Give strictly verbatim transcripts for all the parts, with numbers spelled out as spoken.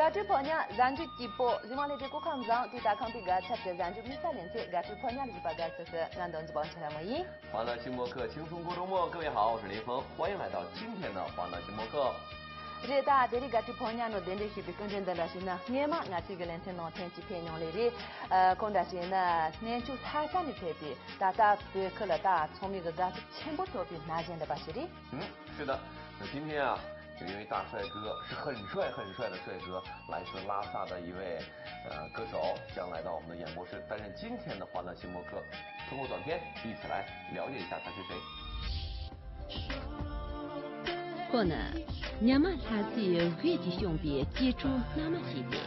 དགའ་སྤྲོའི་ཕོ་ཉ་གཟའ་མཇུག་སྐྱིད་པོ། གཟིགས་མོ་ལས་བྱེད་སྐུ་ཁམས་བཟང་། དུས་དང་རྐང་པའི་དགའ་ཚལ་དུ་གཟའ་མཇུག་མི་ས་ལེན་ཚེ་དགའ་སྤྲོའི་ཕོ་ཉ་ལ་གཟིགས་པ་དགའ་ཚོད་སུ་ང་འདོན་རྒྱུ་བང་ཆེ་ར་མོ་ཡིན། 欢乐星播客，轻松过周末。各位好，我是林峰，欢迎来到今天的欢乐星播客。 རེད་ད། དེ་རིང་དགའ་སྤྲོའི་ཕོ་ཉ་ནོ་གདན་འདྲེན་ཞུས་པའི་སྐུ་མགྲོན་འདི་འདྲ་ཞིག་ན་སྔས་མ་ང་ཚོའི་གི་ལེ་ཚན་ནང་ཐོན་གྱི་ཕེབས་མྱོང་ལེ་རེད། ཁོང་འདྲ་ཞིག་ན་གནས་ཆུང་ལྷ་ས་ནས་ཕེབས་པའི་ད་ལྟ་བོད་ཁུལ་ལ་ད་ཚང་མས་གི་དགའ་ཚོར་ཆེན་པོ་ཐོབ་པའི་ན་གཞོན་ལ་པ་ཞིག་རེད། 嗯，是的，那今天啊，就因为大帅哥是很帅很帅的帅哥，来自拉萨的一位呃歌手，将来到我们的演播室担任今天的欢乐星播客。通过短片，一起来了解一下他是谁。 ཁོ་ནི་ཉི་མ་ལྷ་སའི་དབུས་ཀྱིས་བྱུང་བའི་སྐྱེས་འགྲོ་སྔ་མ་ཞིག་སྟེ།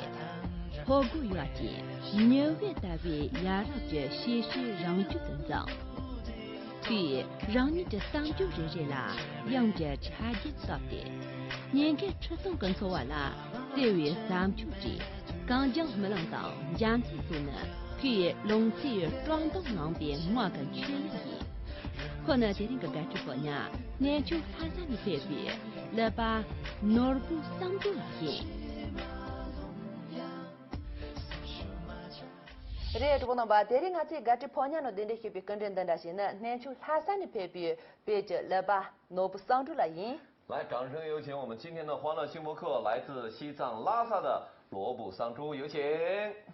ཕོ་རྒོད་ཡོད་ཅིང་ཉི་འོད་ལྟ་བུའི་ཡ་རབས་ཀྱི་ཤེས་བྱའི་རང་རྒྱུད་དུ་འཛིན། དེས་རང་ཉིད་ཀྱི་གཏམ་རྒྱུད་རེ་རེ་ལ་དབྱངས་ཀྱི་ཕྲ་རྒྱས་བཏབ་སྟེ། ཉེན་ཁའི་འཕྲུལ་སྲུང་གི་འཚོ་བ་ལ་བརྩེ་བའི་བསམ་སྤྱོད་ཀྱིས་གངས་ལྗོངས་རྨི་ལམ་དང་འཇམ་རྩུབ་སོགས་ནི་དེའི་ལོངས་སྤྱོད་དཀྲོག་འདོན་ལངས་པའི་ངག་གི་མཆོད་ཡུལ་ཡིན། ཁོ་ནི་དེ་རིང་གི་དགའ་སྤྲོའི་ཕོ་ཉ་གནས་མཆོག་ལྷ་ས་ནས་ཕེབས་པའི་ཀླད་པ་ནོར་བུ་བསམ་གྲུབ་ཡིན། རེད། གྲོགས་པོ་རྣམ་པ། དེ་རིང་ང་ཚོའི་དགའ་སྤྲོའི་ཕོ་ཉ་ནོ་གདན་འདྲེན་ཞུས་པའི་སྐུ་མགྲོན་འདི་འདྲ་ཞིག་ནི་གནས་མཆོག་ལྷ་ས་ནས་ཕེབས་པའི་བོད་ཀྱི་ཀླད་པ་ནོར་བུ་བསམ་གྲུབ་ལགས་ཡིན། 来，掌声有请我们今天的欢乐星播客，来自西藏拉萨的罗布桑珠，有请。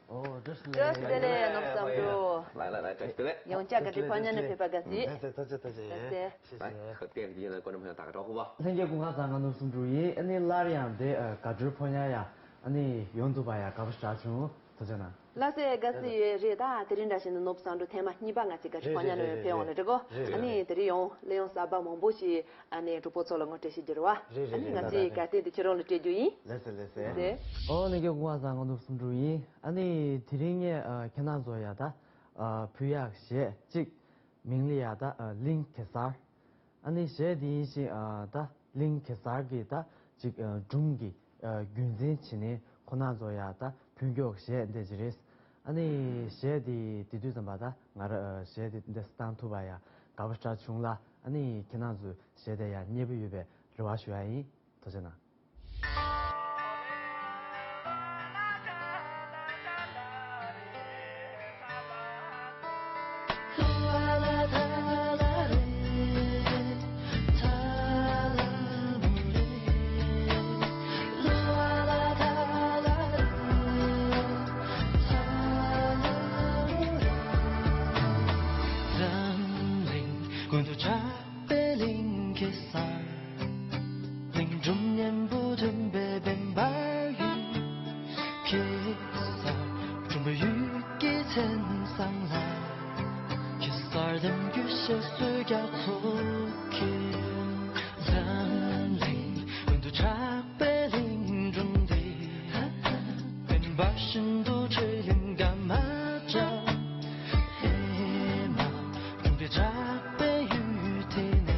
哦，这是 བཀྲ་ཤིས་བདེ་ལེགས་ནོར་བུ་བསམ་གྲུབ། 来来来，掌声热烈。 ཡང་བསྐྱར་དགའ་སྤྲོའི་ཕོ་ཉ་ནས་ཕེབས་པ་དགའ་བསུ། 多谢多谢多谢。 དགའ་བསུ། 来，和电视机前的观众朋友打个招呼吧。 ལྷན་རྒྱས་སྐུ་ཁམས་བཟང་། ང་ནོར་བུ་བསམ་གྲུབ་ཡིན། ཨ་ནི་སླར་ཡང་འདི་དགའ་སྤྲོའི་ཕོ་ཉ་ཡ་ཨ་ནི་ཡོང་ཐུབ་པ་ཡ་དགའ་པོ་ཞེ་དྲག་བྱུང་། ཐུགས་རྗེ་གནང་། ལགས་སེ། དགའ་བསུ་ཡོད། རེད་ད། དེ་རིང་འདྲ་ཞིག་ནི་ནོར་བུ་བསམ་གྲུབ་ཐེངས་མ་གཉིས་པ་ང་ཚོའི་དགའ་སྤྲོའི་ཕོ་ཉ་ནས་ཕེབས་ཡོང་ལ་འགྲིག་གོ། ཨ་ནི་དེ་རིང་ཡང་གླེང་ཡོང་གསར་པ་མང་པོ་ཞིག་ཨ་ནི་གྲོགས་པོ་ཚོ་ལ་ངོ་སྤྲོད་ཞུ་རྒྱུ་རེད་བ། ཨ་ནི་ང་ཚོའི་གར་སྟེགས་འདི་ཁྱེད་རང་ལ་སྤྲད་རྒྱུ་ཡིན། ལགས་སེ་ལགས་སེ། ཨོ་ལྷན་རྒྱས་སྐུ་ཁམས་བཟང་། ང་ནོར་བུ་བསམ་གྲུབ་ཡིན། ཨ་ནི་དེ་རིང་ངས་ཁྱེད་རང་ཚོ་ཡ་ད་བོད་ཡག་གཞས་གཅིག་མིང་ལ་ཡ་ད་གླིང་གེ་སར། ཨ་ནི་གཞས་འདི་ཡིན་ཞིང་ད་གླིང་གེ་སར་གྱི་ད་ཅིག་སྒྲུང་གི་རྒྱུན་འཛིན་བྱེད་ནས་ཁོ་ན་ཚོ་ཡ་ད་ཕུན་ཀྱོག་གཞས་འདི་ཅི་རེད། ཨ་ནི་གཞས་འདི་དེ་དུས་ཙམ་པ་ད་ང་ར་གཞས་འདི་འདི་བཏང་ཐུབ་པ་ཡ་དགའ་པོ་ཞེ་དྲག་བྱུང་ལ། ཨ་ནི་ཁྱེད་རང་ཚོས་གཞས་དེ་ཡ་མཉེས་པོ་ཡོད་པའི་རེ་བ་ཞུ་ཡ་ཡིན། ཐུགས་རྗེ་གནང་། པའི་གླིང་གེ་སར། གླིང་སྒྲུང་སྙན་པོ་འགྲིམ་པའི་བེམ་པོར་ཡོད། གེ་སར་སྒྲུང་པའི་ཡུལ་གྱི་མཚན་བཟང་ལ། གེ་སར་གདམས་རྒྱུད་བཤད་སྲོལ་རྒྱ་མཚོ་འཁྱིལ། འཛམ་གླིང་ཀུན་ཏུ་གྲགས་པའི་གླིང་སྒྲུང་འདི། བེམ་པོ་བཞིན་དུ་འཁྲིལ་གླིང་དགའ་མ་འདྲ། ཧེ་མ་སྒྲུང་དེ་གྲགས་པའི་ཡུལ་དེ་ནས།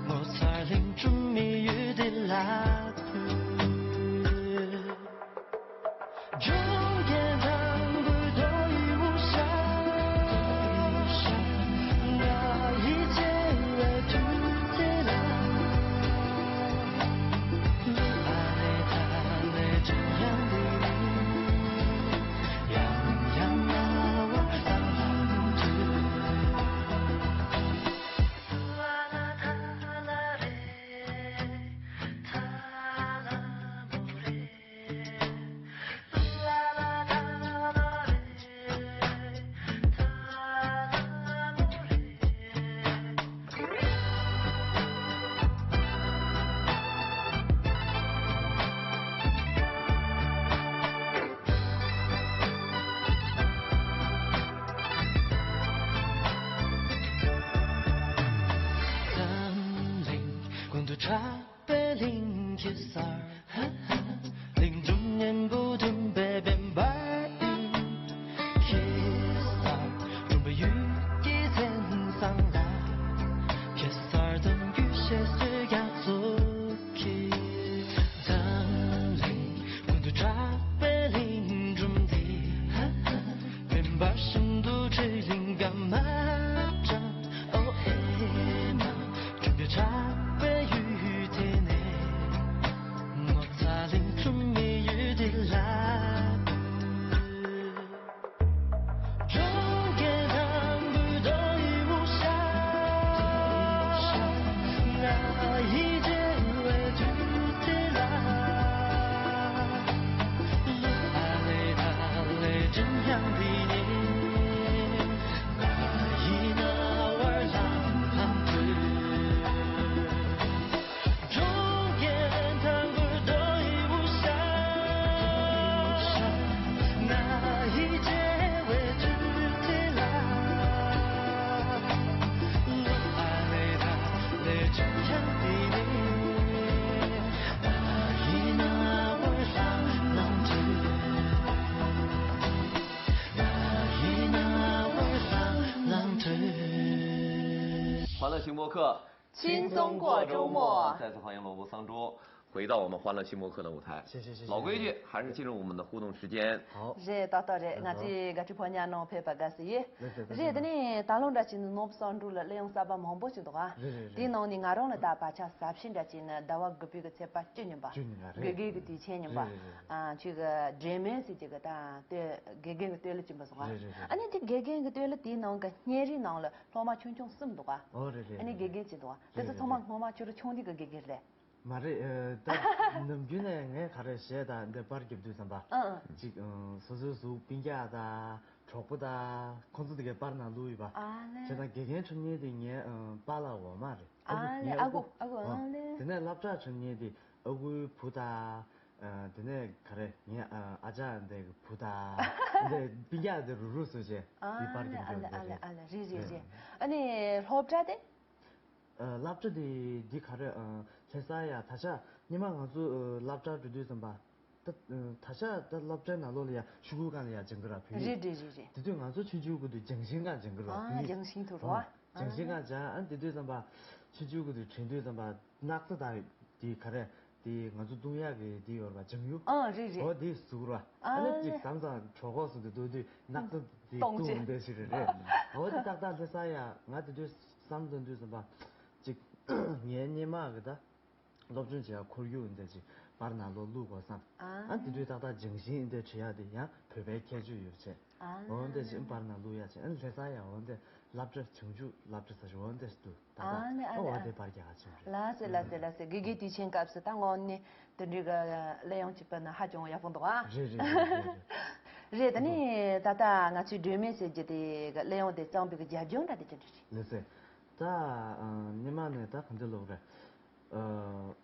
ངོ་མཚར་གླིང་སྒྲུང་མི་ཡུལ་འདི་ལ་ཕུལ། འཛམ་གླིང་ཀུན་ཏུ་གྲགས་པའི་གླིང་གེ་སར། གླིང་སྒྲུང་སྙན་པོ་འགྲིམ་པའི་བེམ་པོར་ཡོད། གེ་སར་སྒྲུང་པའི་ཡུལ་གྱི་མཚན་བཟང་ལ། གེ་སར་གདམས་རྒྱུད་བཤད་སྲོལ་རྒྱ་མཚོ་འཁྱིལ། འཛམ་གླིང་ཀུན་ཏུ་གྲགས་པའི་གླིང་སྒྲུང་འདི། བེམ་པོ་བཞིན་དུ་འཁྲིལ་གླིང་དགའ་མ་འདྲ། ཨོ་ཧེ་མ་སྒྲུང་དེ་གྲགས་པའི་ཡུལ་དེ་ནས། ངོ་མཚར་གླིང་སྒྲུང་མི་ཡུལ་ 欢乐星播客，轻松过周末。再次欢迎罗布桑珠回到我们欢乐星播客的舞台。谢谢，谢谢。老规矩，还是进入我们的互动时间。好。རེད། ཏག་ཏག་རེད། ང་ཚོའི་དགའ་སྤྲོའི་ཕོ་ཉ་ནང་ཕེབས་པ་དགའ་བསུ་ཡིན། ལགས་སོ། རེད། དེ་ནས་ད་ལོ་འདྲ་བྱས་ནས་ནོར་བུ་བསམ་འགྲུབ་ལ་གླེ་ཡང་གསར་པ་མང་པོ་ཞིག་འདུག་ག་རེད་རེད་རེད། དེའི་ནང་ནས་ང་རང་ལ་ད་བར་ཆ་གཟབ་ཤིང་འདྲ་བྱས་ན་ཟླ་བ་དགུ་པའི་གི་ཚེས་པ་བཅུ་ཉིན་པ། བཅུ་ཉིན་པ་རེད། དགེ་རྒན་གྱི་དུས་ཆེན་ཉིན་པ། རེད་རེད་རེད། ཨ། ཁྱོད་ཀྱི་སྒྲོལ་མའི་ཟེར་གྱི་གི་ད་སྟོད་དགེ་རྒན་གྱི་སྟོད་ལྭ་བྱིན་པ་སོང་ང་། རེད་རེད་རེད། ཨ་ནི་དེ་དགེ་རྒན་གྱི་སྟོད་ལྭ་དེའི་ནང་གི་བརྙན་རིས་ནང་ལ་སློབ་མ་ཆུང་ཆུང་གསུམ་འདུག་ག་ཨོ་རེད་རེད། ཨ་ནི་དགེ་རྒན་གྱི་འདུག་ག་དེ་ཚོ་ཚང་མ་སྔོན་མ་ཁྱོད་རང་ཆུང་དུས་ཀྱི་དགེ་རྒན་རེད། མ་རེད། ཨ། ད་ནམ་རྒྱུན་ནས་ངས་ག་རེ་བྱས་དང་འདི་པར་རྒྱབ་དུས་ཙམ་པ། ཨ་ཨ། ཅིག་ཨ། སོ་སོའི་གཟུགས་སྤུན་ཀྱག་དང་གྲོགས་པོ་དང་ཁོང་ཚོ་དེ་གའི་པར་ནང་བླུགས་ཡོད་པ། ཨ་ལེ། བྱས་ཙང་དགེ་རྒན་འཁྲབ་མཁན་དེ་ངའི་ཨ། པཱ་ལགས་འོག་མ་རེད། ཨ་ལེ། ངའི་ཨ་ཁུ། ཨ་ཁུ། ཨ། ཨ་ལེ། དེ་ནས་སློབ་གྲྭ་འཁྲབ་མཁན་དེ་ཨ་ཁུའི་བུ་དང་། ཨ། དེ་ནས་ག་རེ། ངའི་ཨ། ཨ་ཅག་འདི་གི་བུ་དང་། འདི་སྤུན་ཀྱག་འདི་རུ་རུ་བཟོས་བྱས། ཨ་འདི་པར་ལེ། རྒྱབ་ཨ་ལེ། ཨ་ལེ། རྒྱབ་ཨ་ལེ། རེད་རེད་རེད། ཨ་ནི་སློབ་གྲྭ་དེ། ཨ། སློབ་གྲྭ་དེ་འདི་ག་རེ། ཨ། ལྷ་ས་ཡ་ད་ཆ་སྔོན་མ་ང་ཚོ་ཨ། སློབ་གྲྭ་འགྲོ་དུས་ཙམ་པ། ད་ད་ཆ་ད་སློབ་གྲྭའི་ནང་ལོགས་ལ་ཡ་ཤོག་གུ་སྒང་ལ་ཡ་སྦྱང་གི་ར་བོད་ཡིག་རེད་རེད་རེད་རེད། དེ་དུས་ང་ཚོ་ཆུང་ཆུང་གི་དུས་སྦྱང་ཤིང་སྒང་སྦྱང་གི་ར་ཨ། བོད་ཡིག་སྦྱང་ཤིང་དུ་རོ། ཨ། སྦྱང་ཤིང་སྒང་སྦྱང་། ཨ། དེ་དུས་ཙམ་པ་ཆུང་ཆུང་གི་དུས་དྲན་དུས་ཙམ་པ་སྣག་ཚ་དང་དེ་ག་རེ། དེ་ང་ཚོ་བཏུང་ཡག་གི་དེ་ཡོད་ར་བ། སྦྱང་ཡུ། ཨ། རེད་རེད། འོ་དེ་ཟུག་ར། ཨ། ཨ་ནི་ཅིག་མཚམས་མཚམས་གྲོད་ཁོག་སུ་དེ་འདུག་དུས་སྣག་ཚ་དེ་བཏུང་བཏུང་བྱས་འདི་ཞིག་རེད་རེད། འོ་དེ་ཏག་ཏག་ལྷ་ས་ཡ་ང་དེ་དུས་བསམ་བློ་གཏོང་དུས་ཙམ་པ་ཅིག་ངའི་སྔོན་མ་གི་ད། སློབ་སྦྱོང་བྱེད་ཡ་ཁོར་ཡུག་འདི་ཅིག་པར་ནང་ལོགས་བླུག་དགོས་བསམ། ཨ། ཨ་དེ་དུས་ཏག་ཏག་སྦྱང་ཤིང་འདི་བྲིས་ཡ་དེ་ཡང་བོད་པའི་ཁྱད་ཆོས་ཡོད་བྱས། ཨ། འོ་འདི་ཅིག་པར་ནང་བླུག་ཡ་བྱས། ཨ་ལྷ་ས་ཡ་འོ་འདི་སློབ་གྲྭ་བྱང་ཆུབ་སློབ་གྲྭ་ཟེར་འོ་འདི་འདུག་ད་ལྟ། ཨ་ནི་ཨ་ཨ་ནི་འོ་ཨ་འདི་པར་རྒྱག་ག་བྱུང་རེད། ལགས་སེ་ལགས་སེ་ལགས་སེ། དགེ་རྒན་དུས་ཆེན་སྐབས་སུ་ད་དངོས་གནས་དེ་འདྲའི་གི་གླེ་ཡང་བྱིས་པ་ན་ཧ་ཅང་ཡག་པོ་འདུག་ཨ། རེད་རེད་རེད་རེད། རེད། ད་ནི་ད་ལྟ་ང་ཚོའི་སྒྲོལ་མའི་ཟེར་གྱི་དེ་གི་གླེ་ཡང་དེ་བརྩམས་པའི་གི་རྒྱབ་ལྗོངས་འདྲ་དེ་ཅི་འདྲ་རེད། ལགས་སེ། ད་ཨ་སྔོན་མ་ནས་ད་ག་འདྲ་ལབ་རེད། ཨ།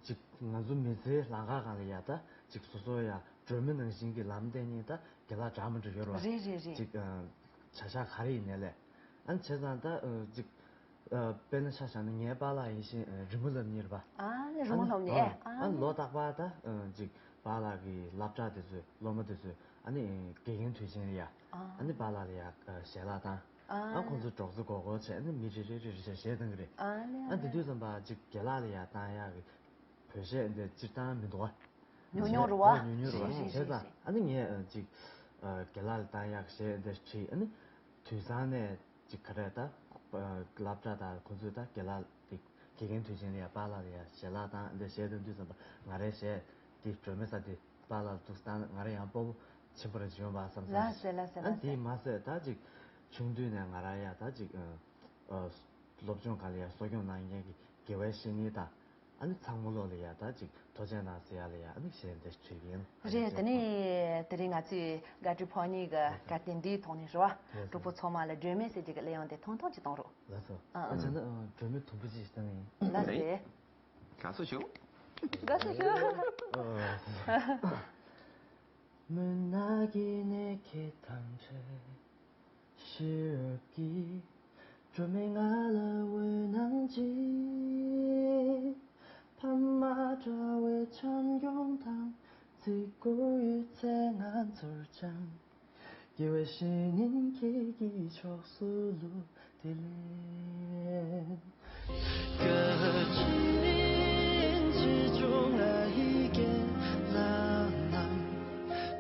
ཅིག་ང་ཚོ་མི་ཚེའི་ལམ་ཁ་སྒང་ལ་ཡ་ད་ཅིག་སོ་སོ་ཡ་སྒྲོལ་མ་ནང་བཞིན་གྱི་ལམ་བསྟན་མཁན་ད་རྒན་ལགས་འདྲ་མི་འདྲ་ཡོད་རེད་བ། རེད་རེད་རེད། ཅིག་ཨ། བྱ་བཞག་ག་རེ་ཡིན་ནའི་ལས། ཨ་ནི་བྱས་ཙང་ད་ཨ། ཅིག་ཨ། དཔེར་ན་ཆ་བཞག་ན་ངའི་པཱ་ལགས་ཡིན་ཞིང་ཨ། རི་མོ་སློབ་གཉེར་བ། ཨ་ནི་རི་མོ་སློབ་གཉེར། ཨ། ཨ་ནི་ལོ་རྟག་པར་ད་ཨ། ཅིག་པཱ་ལགས་ཀྱི་སློབ་གྲྭ་དེ་ཚོའི་སློབ་མ་དེ་ཚོས་ཨ་ནི་དགེ་རྒན་དུས་ཆེན་ལ་ཡ། ཨ། ཨ་ནི་པཱ་ལགས་ལ་ཡ་ཞལ་ལག་བཏང་། ཨ། ཨ་ཁོང་ཚོ་གྲོགས་ཚོ་སྒོར་སྒོར་བྱས་ཨ་ནི་མི་རེ་རེ་རེ་རེ་བྱས་གཞས་བཏང་གི་རེད། ཨ་ནི་ཨ་དེ་དུས་ཙམ་པ་ཅིག་རྒན་ལགས་ལ་ཡ་བཏང་ཡག་གི་བོད་གཞས་འདི་སྤྱིར་བཏང་མི་འདུག་ཨ། ཉུང་ཉུང་རེད་བ། ཨ་ཉུང་ཉུང་རེད་བ། རེད་རེད་བྱས་ཙང་རེད་རེད། ཨ་ནི་ངས་ཨ་ཅིག་ཨ་རྒན་ལགས་ལ་བཏང་ཡག་གཞས་འདི་བྲིས། ཨ་ནི་དུས་སང་ནས་ཅིག་ག་རེ་ད་ཨ་སློབ་གྲྭ་དང་ཁོང་ཚོས་ད་རྒན་ལགས་དེ་དགེ་རྒན་དུས་ཆེན་ལ་ཡ་པཱ་ལགས་ལ་ཡ་ཞལ་ལག་བཏང་འདི་གཞས་བཏང་དུས་ཙམ་པ་ང་རའི་གཞས་དེ་སྒྲོལ་མའི་ས་དེ། པཱ་ལགས་འདུག་སྟངས་ང་རང་ཡང་སྤོ་བོ་ཆེན་པོ་རེ་བྱུང་བ་བསམ་བསམ་ལགས་སེ་ལགས་སེ་ཨ་ལགས་སེ། དེ་མ་ཟད་ད་ཅིག་ཆུང་དུས་ནས་ང་རང་ཡང་ད་ཅིག་ཨ་སློབ་སྦྱོང་སྒང་ལ་ཡང་གསོ་སྐྱོང་གནང་མཁན་གྱི་དགེ་བའི་བཤེས་གཉེན་དང་ཨ་ནི་ཚང་མ་ལོག་ལ་ཡང་ད་ཅིག་ཐུགས་རྗེ་གནང་ཟེར་ཡ་ལ་ཡང་ཨ་ནི་གཞས་འདི་བྲིས་ཡིན། རེད། དེ་ནས་དེ་རིང་ང་ཚོས་དགའ་སྤྲོའི་ཕོ་ཉའི་གི་བཀའ་དྲིན་འདིའི་ཐོག་ནས་རེད་བ། ལགས་སོ། གྲོགས་པོ་ཚང་མ་ལ་སྒྲོལ་མའི་ཟེར་གྱི་གི་གླེ་ཡང་དེ་ཐུང་ཐུང་ཅིག་གཏོང་རོགས། ལགས་སོ། ཨ་ཨ་བྱས་ན་ཨ་སྒྲོལ་མའི་དུམ་བུ་ཅིག་བཏང་ཡིན། ལགས་སེ། དགའ་བསུ་ཞུ། དགའ་བསུ་ཞུ། མུན་ནག་གི་ནས་ཁྱེད་དང་འཕྲད། ཤེས་རབ་ཀྱི་སྒྲོན་མེ་ང་ལ་འོད་སྣང་སྦྱིན། ཕ་མ་དྲ་བའི་བྱམས་སྐྱོང་དང་བརྩི་བཀུར་ཡོད་ཚད་ང་ཚོར་སྦྱངས། དགེ་བའི་བཤེས་གཉེན་ཁྱེད་ཀྱི་ཕྱོགས་སུ་བླུགས་ཏེ་ལེན། བཀའ་དྲིན་ཆེ་ཆུང་ང་ཡི་རྒན་ལགས་རྣམས།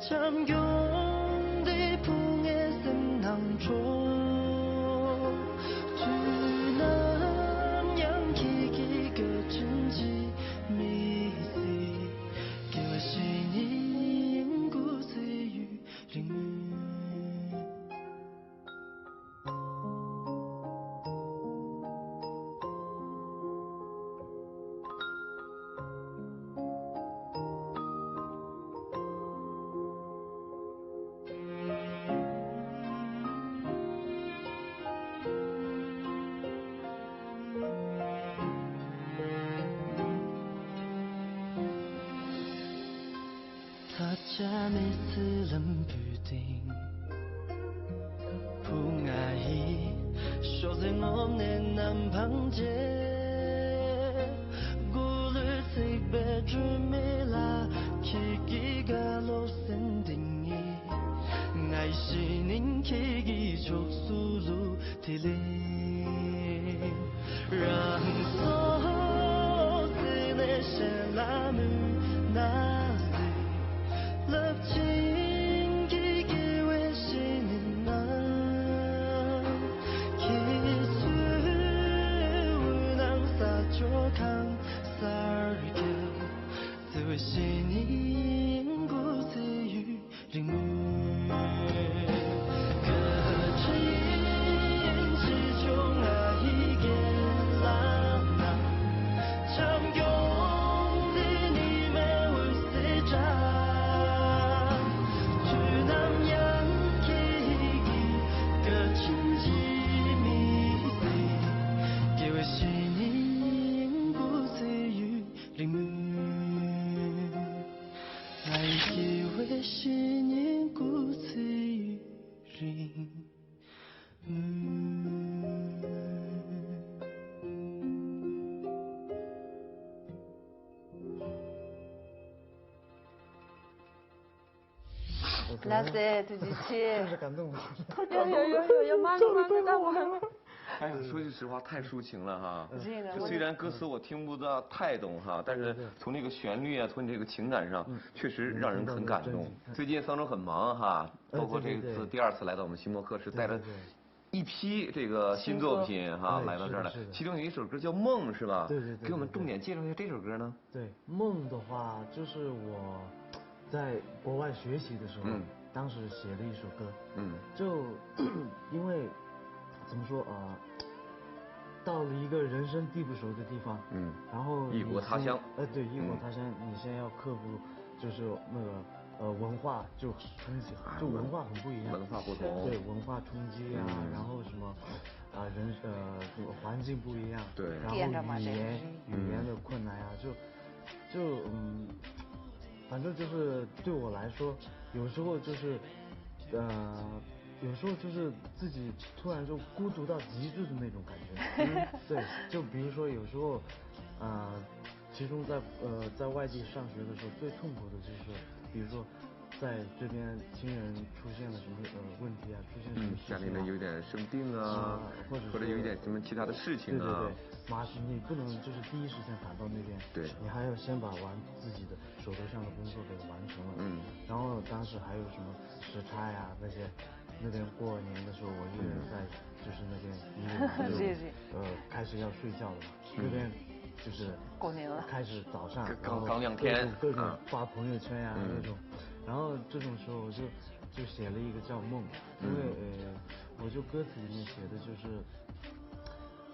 བྱམས་སྐྱོང་འདི་ཕུལ་ངའི་སེམས་ནང་འཕྲོ། དུས་ནམ་ཡང་ཁྱེད་ཀྱི་བཀའ་དྲིན་བརྗེད་མི་སྲིད། དགེ་བའི་བཤེས་གཉེན་སྐུ་ཚེ་ཡུན་རིང་། བྱ་མེད་ཚུལ་ལམ་བུ་སྟེང་། བུ་ང་ཡི་ཤོག་ཟེར་ངོམ་ནས་ནམ་འཕང་རྒྱས། མགོ་ལུས་ཚིག་པའི་སྒྲོན་མེ་ལ། ཁྱེད་ཀྱི་དགའ་ལོ་སེམས་གཏིང་ངེས། ང་ཡི་ཞེ་སྙིང་ཁྱེད་ཀྱི་ཕྱོགས་སུ་ལུས། དེ་ལས་རང་སོ་སོ་ནས་གཞན་ལ་མུན་ནག་ཟེར། རླབས་ཆེན་གྱི་དགེ་བའི་བཤེས་གཉེན་རྣམས། ཁྱེད་ཚོའི་འོད་སྣང་ས་ཕྱོགས་གང་སར་རྒྱས། བརྩེ་བའི་བཤེས་གཉེན་སྐུ་ཚེ་ཡུན་རིང་མོ། བཀའ་དྲིན་ཆེ་ཆུང་ང་ཡི་དགེ་ལགས་རྣམས། བྱམས་སྐྱོང་ནི་ཉི་མའི་འོད་ཟེར་འདྲ། དུས་ནམ་ཡང་ཁྱེད་ཀྱི་བཀའ་དྲིན་རྗེས་མི་ཟད། དགེ་བའི་བཤེས་གཉེན་སྐུ་ཚེ་ཡུན་རིང་མོ། ང་ཡི་དགེ་བའི་བཤེས་གཉེན་སྐུ་ཚེ་ཡུན་རིང་མོ། 那是对对对，真是感动。有有有有有，马上马上到我。哎呀，说句实话，太抒情了哈。这个这虽然歌词我听不到太懂哈，但是从这个旋律啊，从你这个情感上，确实让人很感动。最近桑中很忙哈，包括这次第二次来到我们新播客，是带着一批这个新作品哈来到这儿来，其中有一首歌叫《梦》，是吧？对对对，给我们重点介绍一下这首歌呢。对，《梦》的话，就是我在国外学习的时候，嗯，当时写了一首歌，嗯，就因为怎么说啊，到了一个人生地不熟的地方，嗯，然后异国他乡，呃，对，异国他乡，你先要克服，就是那个呃文化就冲击，就文化很不一样，文化不同，对，文化冲击啊，然后什么啊人呃这个环境不一样，对，然后语言语言的困难啊，就就嗯，反正就是对我来说，有时候就是呃。有时候就是自己突然就孤独到极致的那种感觉。对，就比如说有时候，啊、其中在呃在外地上学的时候，最痛苦的就是，比如说在这边亲人出现了什么呃问题啊，出现什么事情啊，家里面有点生病啊，或者或者有一点什么其他的事情啊，对对对，马上你不能就是第一时间赶到那边，对，你还要先把完自己的手头上的工作给完成了，嗯，然后当时还有什么时差呀那些，那边过年的时候，我一个人在就是那边一个人就呃开始要睡觉了嘛，那边就是过年了，开始早上刚刚两天各种发朋友圈呀那种，然后这种时候我就就写了一个叫梦，因为呃我就歌词里面写的就是。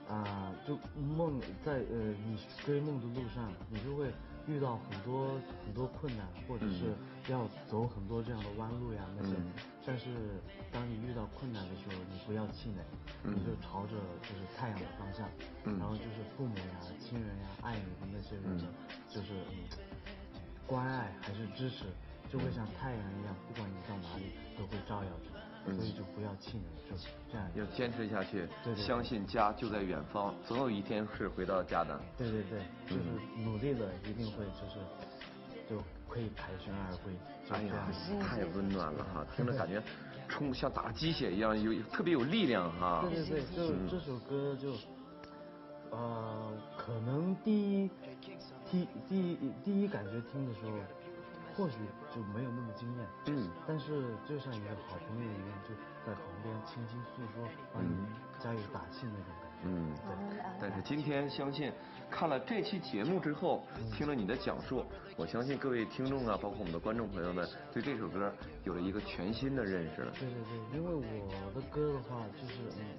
啊，就梦在呃，你追梦的路上，你就会遇到很多很多困难，或者是要走很多这样的弯路呀那些。但是当你遇到困难的时候，你不要气馁，你就朝着就是太阳的方向，然后就是父母呀、亲人呀、爱你的那些人的，就是嗯关爱还是支持，就会像太阳一样，不管你到哪里都会照耀着，所以就不要气馁，就这样。要坚持下去，对对对，相信家就在远方，总有一天是回到家的。对对对，就是努力了，一定会就是就可以凯旋而归。哎呀，太温暖了哈，听着感觉冲像打鸡血一样，有特别有力量哈。对对对，就这首歌就。呃，可能第一第第一第一感觉听的时候，或许就没有那么惊艳，嗯，但是就像一个好朋友一样，就在旁边倾听诉说，帮你加油打气那种感觉。嗯，对。但是今天相信看了这期节目之后，听了你的讲述，我相信各位听众啊，包括我们的观众朋友们，对这首歌有了一个全新的认识了。对对对，因为我的歌的话，就是嗯，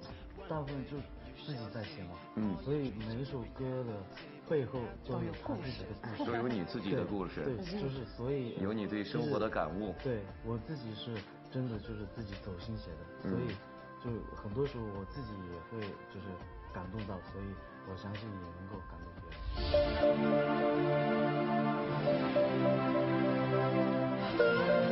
大部分就自己在写嘛，嗯，所以每一首歌的背后都有他自己的故事，都有你自己的故事，对，就是所以有你对生活的感悟，对我自己是真的就是自己走心写的，所以就很多时候我自己也会就是感动到，所以我相信也能够感动别人。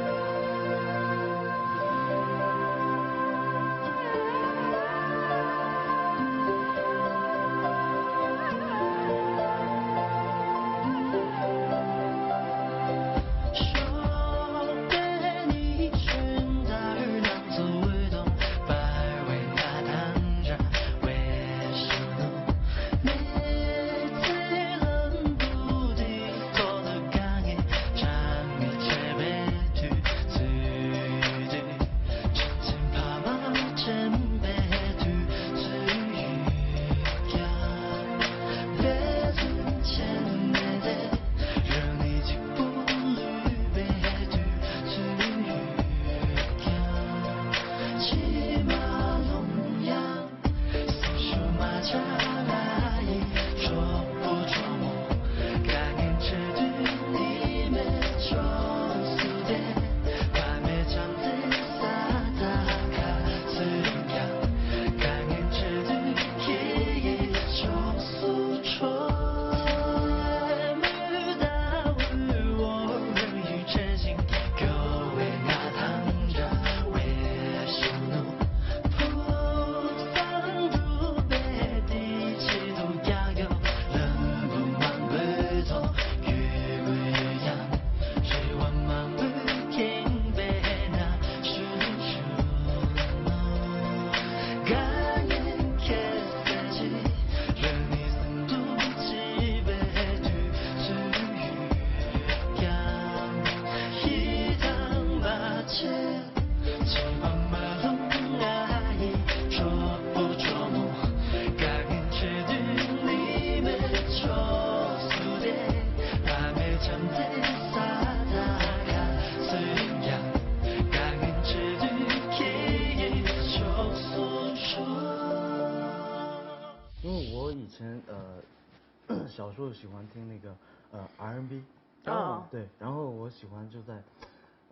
前呃小时候喜欢听那个呃 R and B，然后哦对，然后我喜欢就在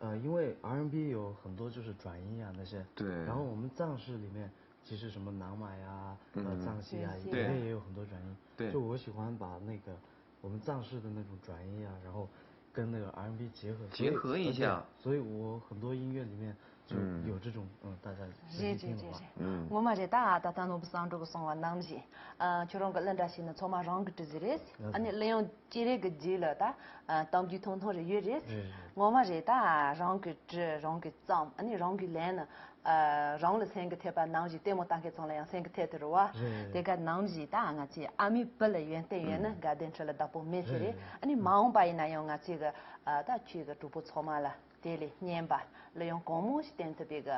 呃，因为 R and B 有很多就是转音啊那些，对然后我们藏式里面其实什么南玛呀、呃嗯藏戏啊，对里面也有很多转音，对就我喜欢把那个我们藏式的那种转音啊，然后跟那个 R and B 结合，所以结合一下而且所以我很多音乐里面就嗯有这种嗯大家仔རེད་细听的话རེད་རེད་རེད། 嗯ངོ་མ་རེད་ད། ད་ལྟ་ནོར་བུ་བསམ་གྲུབ་ཀྱིས་གསུངས་པ་ནང་བཞིན། ཨ་ཁྱོད་རང་གི་གླུ་འདྲ་ཞིག་ནི་ཚང་མ་རང་གིས་བྲིས་ཟིན་རེད། ཨ་ནི་གླུ་དབྱངས་ཅི་རིགས་ཀྱི་རྗེས་ལ་ད་ཨ་གཏམ་རྒྱུད་ཐུང་ཐུང་རེ་ཡོད་རེད། རེད་རེད། ངོ་མ་རེད་ད། རང་གིས་བྲིས་རང་གིས་བརྩམས། ཨ་ནི་རང་གིས་ལེན་ནི་ཨ་རང་ལ་སེམས་ཀྱི་འཐད་པ་ནང་བཞིན་ལྟད་མོ་ལྟ་མཁན་ཚང་ལ་ཡང་སེམས་ཀྱི་འཐད་དེ་རེད་བ། རེད་རེད། དེ་ག་ནང་བཞིན་ད་ང་ཚོའི་ཨ་མའི་བུ་ལ་ཡོན་ཏན་ཡོད་ན་དགའ་ལྡན་ཁྲི་ལ་བདག་པོ་མེད་ཟེར་རེད། ཨ་ནི་མ་འོངས་པ་ཡིན་ན་ཡང་ང་ཚོའི་གི་ཨ་ད་ཁྱོད་ཀྱི་གྲོགས་པོ་ཚང་མ་ལ། དེ་ལས་སྙན་པ་གླུ་དབྱངས་གང་མང་ཞིག་བསྟན་ཐུབ་པའི་གི་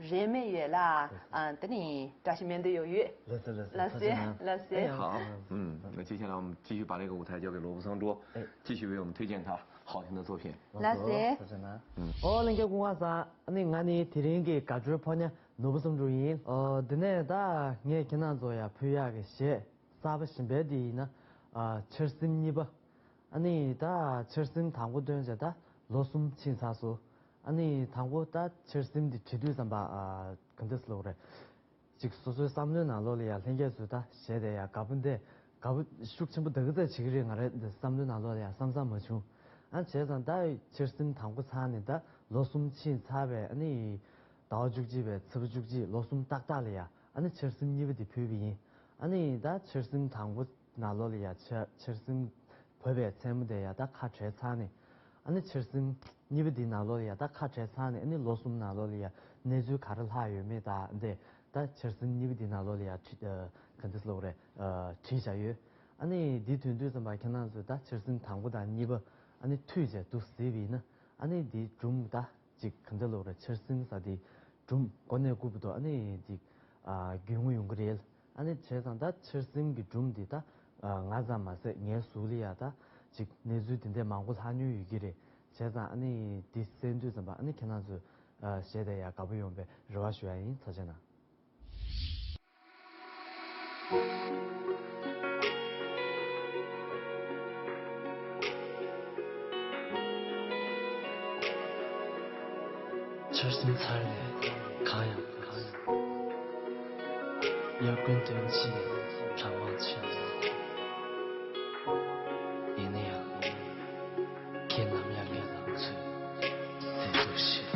རེ་སྨོན་ཡོད་ལ། ཨ་དེ་ནི་བཀྲ་ཤིས་སྨོན་འདུན་ཡང་ཡོད། ལགས་སོ་ལགས་སོ། ལགས་སོ་ལགས་སོ། 好，嗯，那接下来我们继续把这个舞台交给罗布桑卓，继续为我们推荐他好听的作品。 ལགས་སོ། ཨོ་ལྷན་རྒྱས་སྐུ་ཁམས་བཟང་། ཨ་ནི་ང་ནི་དེ་རིང་གི་དགའ་སྤྲོའི་ཕོ་ཉ་ནོར་བུ་བསམ་གྲུབ་ཡིན། ཨོ་དེ་ནས་ད་ངས་ཁྱེད་རང་ཚོ་ཡ་ཕུལ་ཡག་གི་གཞས་གསར་པ་གཞན་པའི་དེ་ཡིན་ན་ཨ་ཆར་ཟིམ་གཉིས་པ། ཨ་ནི་ད་ཆར་ཟིམ་དང་པོ་བཏོན་བྱས་ད་ལོ་གསུམ་ཕྱིན་ཚར་སོང་། ཨ་ནི་དང་པོ་ད་ཆར་ཟིམ་འདི་བྲིས་དུས་ཙམ་པ་ཨ་ག་འདྲ་ཟེར་ལབ་དགོས་རེད། ཅིག་སོ་སོའི་བསམ་བློའི་ནང་ལོགས་ལ་ཡ་ལྷན་རྒྱས་ཚོས་ད་གཞས་དེ་ཡ་དགའ་པོ་འདི་དགའ་པོ་ཤུགས་ཆེན་པོ་འདི་ག་ཚད་བྱེད་ཀྱི་རེད་ང་རའི་འདི་བསམ་བློའི་ནང་ལོགས་ལ་ཡ་བསམ་བསམ་མ་བྱུང་། ཨ་བྱས་ཙང་ད་ཆར་ཟིམ་དང་པོ་ཚར་ནས་ད་ལོ་གསུམ་ཕྱིན་ཚར་བས། ཨ་ནི་ཟླ་བ་བཅུ་གཅིག་པའི་ཚེས་པ་བཅུ་གཅིག་ལོ་གསུམ་ཏག་ཏག་ལ་ཡ་ཨ་ནི་ཆར་ཟིམ་གཉིས་པ་འདི་ཕུལ་བ་ཡིན། ཨ་ནི་ད་ཆར་ཟིམ་དང་པོ་ནང་ལོགས་ལ་ཡ་ཆ་ཆར་ཟིམ་བབས་པའི་མཚན་མོ་དེ་ཡ་ད་ཁ་བྲལ་ཚར་ནས། ཨ་ནི་ཆར་ཟིམ་གཉིས་པ་འདི་ནང་ལོགས་ལ་ཡ་ད་ཁ་བྲལ་ཚར་ནས། ཨ་ནི་ལོ་གསུམ་ནང་ལོགས་ལ་ཡ་གནས་ཚུལ་ག་རེ་ལྷག་ཡོད་མེད་ད་འདི་ད་ཆར་ཟིམ་གཉིས་པ་འདི་ནང་ལོགས་ལ་ཡ་བྲིས་ཨ་ག་འདྲ་ཟེར་ལབ་དགོས་རེད། ཨ་བྲིས་བཞག་ཡོད། ཨ་ནི་འདི་ཐོན་དུས་ཙམ་པ་ཁྱེད་རང་ཚོས་ད་ཆར་ཟིམ་དང་པོ་དང་གཉིས་པ་ཨ་ནི་མཐུད་བྱས་འདུག་གཟིགས་པ་ཡིན་ན། ཨ་ནི་འདིའི་སྒྲུང་ད་ཅིག་ག་འདྲ་ལབ་དགོས་རེད། ཆར་ཟིམ་ཟེར་དེའི་སྒྲུང་མགོ་ནས་བརྐོས་པ་དང་ཨ་ནི་ཅིག་ཨ་རྒྱུས་མངའ་ཡོང་གི་རེད། ཨ་ནི་བྱས་ཙང་ད་ཆར་ཟིམ་གྱི་སྒྲུང་འདི་ད་ཨ་ང་ཙམ་མ་ཟད་ངའི་གཟུགས་ལ་ཡ་ད་ཅིག་གནས་ཚུལ་དེ་འདྲའི་མང་པོ་ལྷག་མྱོང་ཡོད་ཀྱི་རེད། བྱས་ཙང་ཨ་ནི་འདི་གསན་དུས་ཙམ་པ་ཨ་ནི་ཁྱེད་རང་ཚོས་ཨ་གཞས་དེ་ཡ་དགའ་པོ་ཡོང་བའི་རེ་བ་ཞུ་ཡ་ཡིན། ཐུགས་རྗེ་གནང་། ཆར་ཟིམ་ཚར་ནས་གང་ཡང་གང་ཡང་། དབྱར་དགུན་སྟོན་གྱི་གྲང་མོ་ཆེ། ཡིན་ན་ཡང་ཁྱེད་ནམ་ཡང་ངའི་ལང་ཚོའི་ཟས་དུག་ཤི།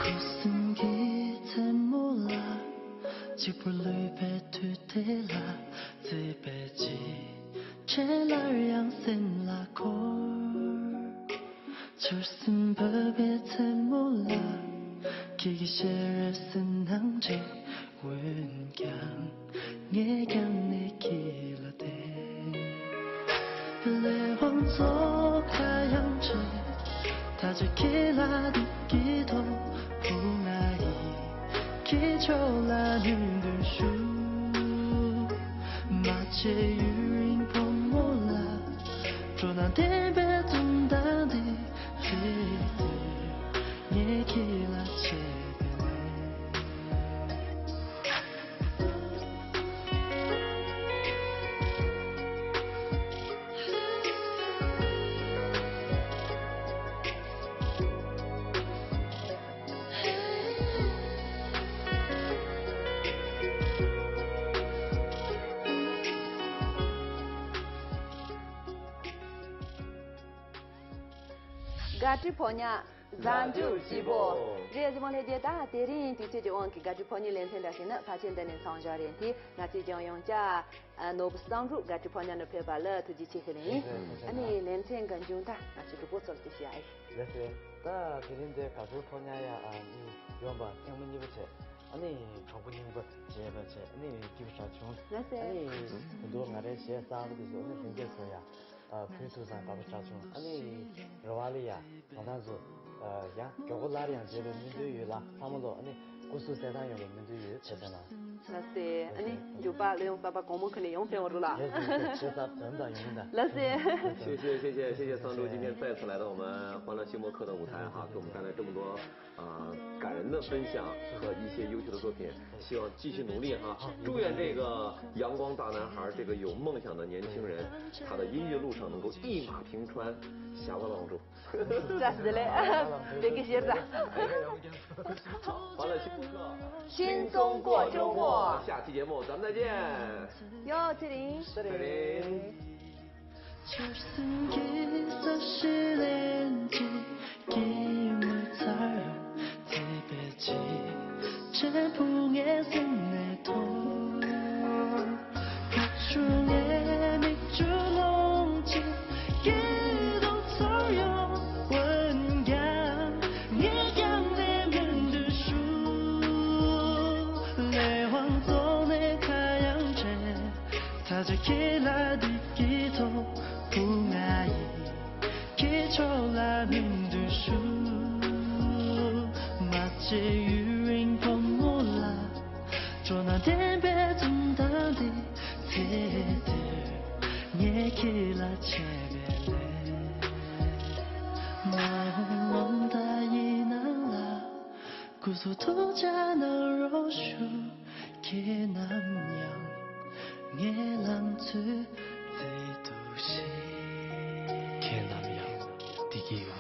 ཁུ་སིམ་གྱི་མཚན་མོ་ལ། གཅིག་པུར་ལུས་པའི་དུས་དེ་ལ། བརྩེ་བའི་ཅི་བྱེད་སླར་ཡང་སེམས་ལ་འཁོར། ཆར་ཟིམ་བབས་པའི་མཚན་མོ་ལ། ཁྱེད་ཀྱི་ཞལ་རས་སུན་སྣང་འདྲེས། འོན་ཀྱང་ངས་ཀྱང་ནི་ཁྱེད་ལ་བསྟན། ལས་དབང་ཚོགས་ཁ་ཡང་བྲལ། ད་ཆ་ཁྱེད་ལ་སྡུག་གི་ཐོག་བུ་ང་ཡིས་ཁྱེད་ཕྱོགས་ལ་ནུས་འདོན་ཞུ། མ་ཆེ་ཡུན་རིང་བུ་མོ་ལ། སྤྲོ་སྣང་ལྡན་པའི་འཛུམ་མདངས་འདི། རེད་དེ་ངས་ཁྱེད་ལ་བྱས་པའི་ལས། དགའ་སྤྲོའི་ཕོ་ཉ། གཟའ་མཇུག་སྐྱིད་པོ། རེད། གཟིགས་མོ་ལྷན་རྒྱས། ད་དེ་རིང་དུས་ཚོད་ཀྱི་དབང་གིས་དགའ་སྤྲོའི་ཕོ་ཉའི་ལེ་ཚན་འདྲ་ཞིག་ནི་ཕལ་ཆེར་འདི་ནས་མཚམས་འཇོག་རེད་དེ། ང་ཚོས་ཀྱང་ཡང་བསྐྱར་ནོར་བུ་བསམ་གྲུབ་དགའ་སྤྲོའི་ཕོ་ཉ་ནང་ཕེབས་པ་ལ་ཐུགས་རྗེ་ཆེ་ཞུ་ལེ་ཡིན། ཨ་ནི་ལེ་ཚན་གི་མཇུག་མཐར་ང་ཚོའི་གྲོགས་པོ་ཚོར་ཅིག་ཞུ་ཡ་ཡིན། ལགས་སོ། ད་དེ་རིང་འདིར་དགའ་སྤྲོའི་ཕོ་ཉ་ཡ་ཨ་ནི་ཡོང་བ་ཐེངས་མ་གཉིས་པ་བྱས། ཨ་ནི་གྲོགས་པོ་རྙིང་པ་མཇལ་བ་བྱས། ཨ་ནི་སྐྱིད་པོ་ཞེ་དྲག་བྱུང་། ལགས་སོ། ཨ་ནི་ད་དུང་ང་རའི་གཞས་གསར་པ་དེ་ཚོ་ཨ་ནི་ལྷན་རྒྱས་ཚོ་ཡ། ཕུལ་ཐུབ་ཙང་དགའ་པོ་ཆགས་བྱུང་། ཨ་ནི་རེ་བ་ལ་ཡ་ང་རང་ཚོ་ཡང་མགྱོགས་པོ་སླར་ཡང་མཇལ་བའི་སྨོན་འདུན་ཡོད་ལ། ཚང་མ་ལོ་ཨ་ནི་སྐུ་གཟུགས་གསལ་ཐང་ཡོང་བའི་སྨོན་འདུན་ཡོད། བཀྲ་ཤིས་བདེ་ལེགས། ལགས་སེ། ཨ་ནི་མགྱོགས་པ་སླར་ཡང་གསར་པ་གོང་མ་ཁ་ནས་ཡོང་ཐེངས་འོང་རུ་ལ། ལགས་སེ། ལགས་སེ། 谢谢谢谢谢谢桑珠今天再次来到我们欢乐星播客的舞台哈，给我们带来这么多 啊、感人的分享和一些优秀的作品，希望继续努力哈。祝愿这个阳光大男孩，这个有梦想的年轻人，他的音乐路上能够一马平川。下个浪中。这是的嘞，这个写的。好了，辛苦了。轻松过周末。下期节目咱们再见。哟，这里。这里。 ཆར་ཟིམ་གྱི་ས་གཞི་ལེན་གྱི་སྐྱིད་མོ་ཚར་ཡོང་དེ་བས་ཅི་ཕྲན་བུ་ངའི་སེམས་ནས་ཐོར། ཁ་ཆུ་ངའི་མིག་ཆུ་ལོང་གྱི་སྐྱིད་སྡུག་ཚོར་ཡོང་འོན་ཀྱང་ངས་ཀྱང་ནས་མི་འདུག་ཞུ། ལས་དབང་རྫོགས་ནས་ཁ་ཡང་བྲལ། ད་ཆ་ཁྱེད་ལ་སྡིག་གི་ཐོག་བུ་ང་ཡིས་ཁྱེད་ཕྱོགས་ལ་མི་འདུག་ཞུ། མ་བྱེད་ཡུན་རིང་བུ་མོ་ལ་སྤྲོ་སྣང་ལྡན་པའི་འཛུམ་མདངས་འདི་ཚེ་འདིར་ངས་ཁྱེད་ལ་བྱས་པའི་ལས། མ་འོངས་ད་ཡིན་ན་ལ། སྐུ་གཟུགས་ཐུགས་ཅག་གནང་རོགས་ཞུ། ཁྱེད་ནམ་ཡང་ངའི་ལང་ཚོའི་མཛེས་སྡུག་ཞིག་ཁྱེད་ནམ་ཡང་བདེ་སྐྱིད་ཡོང་